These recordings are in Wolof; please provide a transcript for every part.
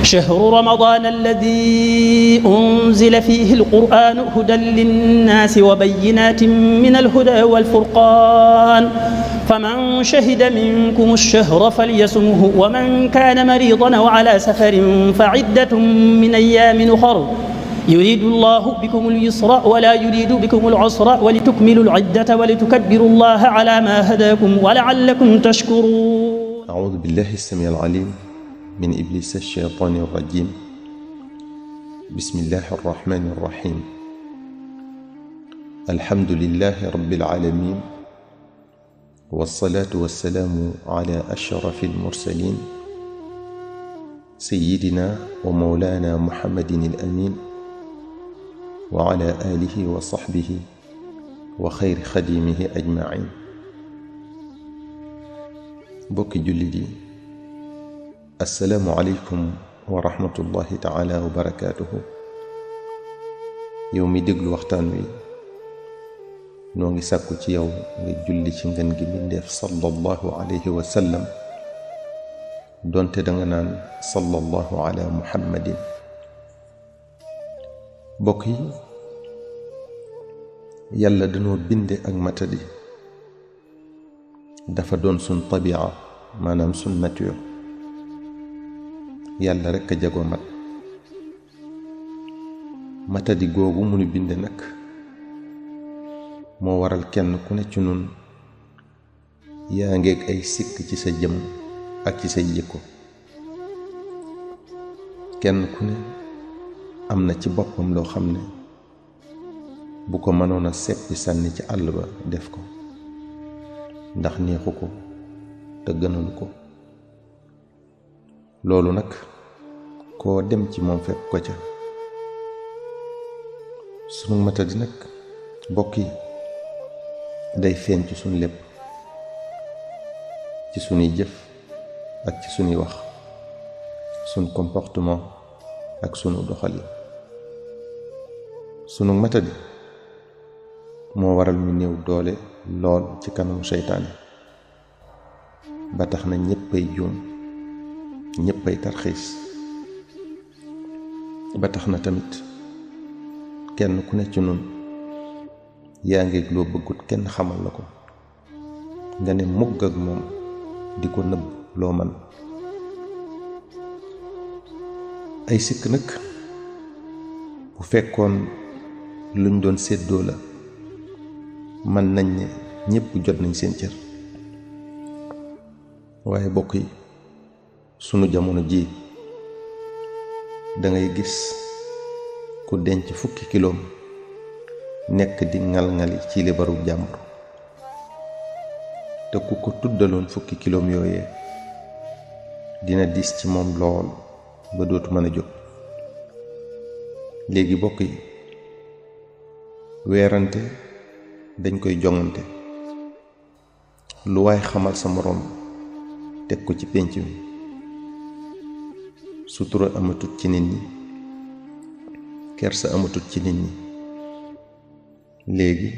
شهر رمضان الذي أنزل فيه القرآن هدى للناس وبينات من الهدى والفرقان فمن شهد منكم الشهر فليصمه ومن كان مريضا أو على سفر فعدة من أيام أخر يريد الله بكم اليسر ولا يريد بكم العسر ولتكملوا العدة ولتكبروا الله على ما هداكم ولعلكم تشكرون. أعوذ بالله السميع العليم من إبليس الشيطان الرجيم. بسم الله الرحمن الرحيم. الحمد لله رب العالمين، والصلاة والسلام على أشرف المرسلين سيدنا ومولانا محمد الأمين وعلى آله وصحبه وخير خديمه أجمعين. bokki jullit yi, assalaamu aleykum wa rahmatullahi taala wa barakaatuhu. yow mi déglu waxtaan wi, noo ngi sàkku ci yow nga julli ci ngën gi mbindéef sallallahu alayhi wa sallam, doonte danga naan sallallahu ala muhammadin. bokk yi, yàlla dañoo binde ak matadi, dafa doon sun tabia, maanaam sun nature. yàlla rekk a jagoo mat. matadi googu munu binde nag moo waral kenn ku ne ci nun yaa ngeeg ay sikk ci sa jëm ak ci sa jikko. kenn ku ne am na ci boppam loo xam ne bu ko mënoon a seppi sànni ci àll ba def ko, ndax neexu ko te gënalu ko. loolu nag koo dem ci moom fekk ko ca. sunu matadi nag bokk yi day feeñ ci sunu lépp, ci sunuy jëf ak ci sunuy wax, sunu comportement ak sunu doxalin. sunu matadi moo waral ñu néew doole lool ci kanamu seytaane, ba tax na ñéppay juum, ñéppay tarxiis. ba tax na tamit kenn ku ne ci nun yaa ngi loo bëggut kenn xamal la ko, nga ne mugg ak moom di ko nëbb loo man. ay sikk nag bu fekkoon luñ doon séddoo la, man nañ ne ñépp jot nañ seen cër. waaye bokk yi, sunu jamono ji dangay gis ku denc 10 kiloom nekk di ngal-ngali ci libaru jàmbur, te ku ko tuddaloon 10 kiloom yooyee dina diis ci moom lool ba dootu mën a jóg. léegi bokk yi, weerante dañ koy joŋante. lu waay xamal sa moroom teg ko ci pénc mi. sutura amatut ci nit ñi, kersa amatut ci nit ñi. léegi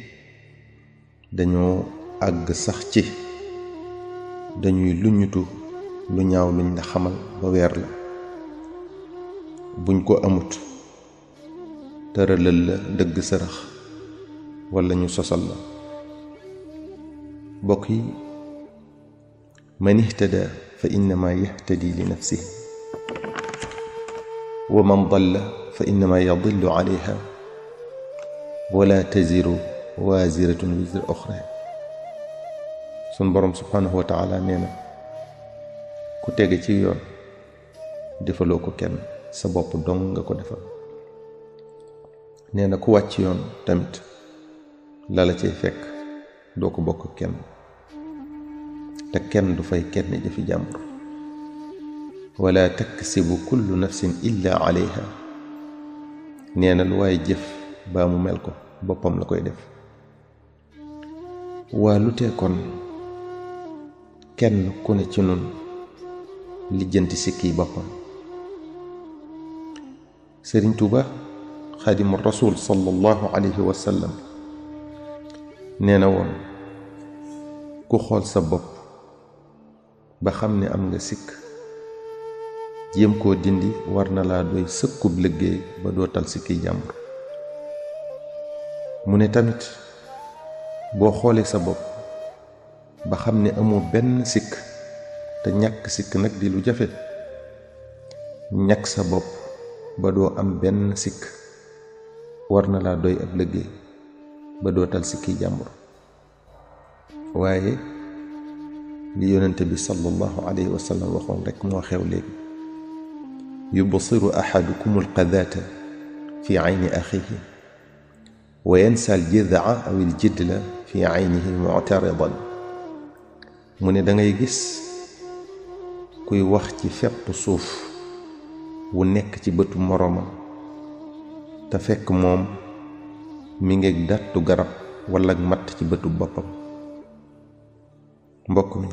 dañoo àgg sax ci dañuy luññutu lu ñaaw luñ la xamal ba weer la. buñ ko amut tëralal la dëgg sërëx walla ñu sosal la. bokk yi, man ihtada fa innama yahtadi li nafsihi wa man dalla fa innama yadillu alayha wala taziru waziratun wizra ukhra. sun borom subhanahu wa taala nee na ku tege ci yoon defaloo ko kenn, sa bopp dong nga ko defal. nee na ku wàcc yoon tamit la la cay fekk doo ko bokk kenn, te kenn du fay kenn jëfi jàmbur. wala taksibu kullu nafsin illa alayha. nee na lu waaye jëf baa mu mel ko boppam la koy def. waa lu tee kon kenn ku ne ci nun lijjanti sikki boppam. Sëriñ Tuuba xaadimu rasul sallallahu alayhi wa sallam nee na woon, ku xool sa bopp ba xam ne am nga sikk jéem koo dindi war na laa doy sëkkub liggéey ba doo tal sikki jàmbur. mu ne tamit boo xoolee sa bopp ba xam ne amoo benn sikk, te ñàkk sikk nag di lu jafe, ñàkk sa bopp ba doo am benn sikk war na laa doy ab liggéey ba doo tal sikki jàmbur. waaye li yonente bi sallallahu alayhi wa sallam waxoon rekk moo xew léegi: yubsiru ahadukum alqadaata fi ayni axihi wa yansa aljidaa aw aljidla fi aynihi mu'taridan. mu ne da ngay gis kuy wax ci fepp suuf wu nekk ci bëtu moroomam te fekk moom mi ngi dattu garab walla matt ci bëtu boppam. mbokk mi,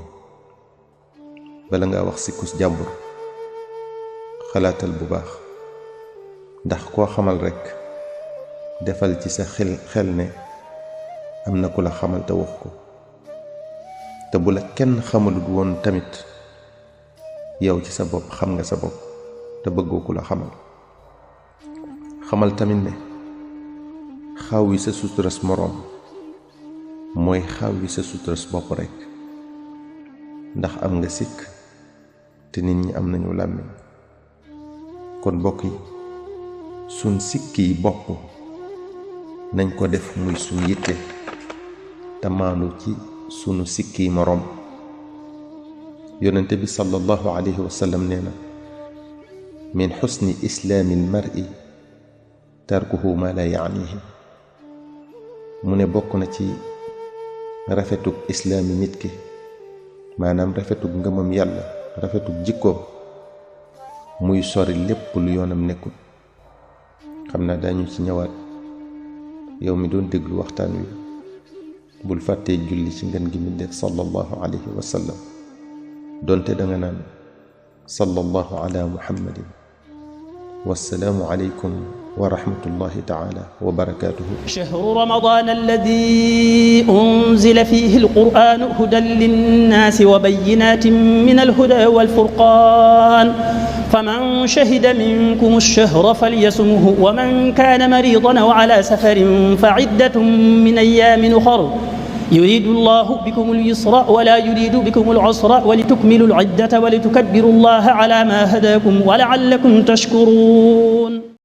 bala nga wax sikkus jàmbur xalaatal bu baax, ndax koo xamal rekk defal ci sa xel ne am na ku la xamal te wax ko. te bu la kenn xamalut woon tamit yow ci sa bopp xam nga sa bopp te bëggoo ku la xamal. xamal tamit ne xaw wi sa suturas moroom mooy xaw wi sa suturas bopp rekk, ndax am nga sikk te nit ñi am nañu làmmiñ. kon mbokk yi, suñ sikki yi bopp nañ ko def muy suñ yitte te maandu ci sunu sikki moroom. yonente bi sallallahu alayhi wa sallam nee na: min xusni islaami almar'i tarkuhu ma la yaanihi. mu ne bokk na ci rafetug islaami nit ki, maanaam rafetug ngëmam yàlla, rafetug jikkoom, muy sori lépp lu yoonam nekkul. xam naa dañu ci ñëwaat. yow mi doon déglu waxtaan wi, bul fàttee julli ci ngën gi mi def sallallahu alayhi wa sallam, donte danga naan sallallahu ala muhammadin. wassalaamu alaykum wa rahmatullahi taala wa barakatuhu. shahru ramadan alladi unzila fihi alquran hudan linnaasi wa bayyinatin min alhuda walfurqan فمن شهد منكم الشهر فليصمه ومن كان مريضا أو على سفر فعدة من أيام أخر يريد الله بكم اليسر ولا يريد بكم العسر ولتكملوا العدة ولتكبروا الله على ما هداكم ولعلكم تشكرون.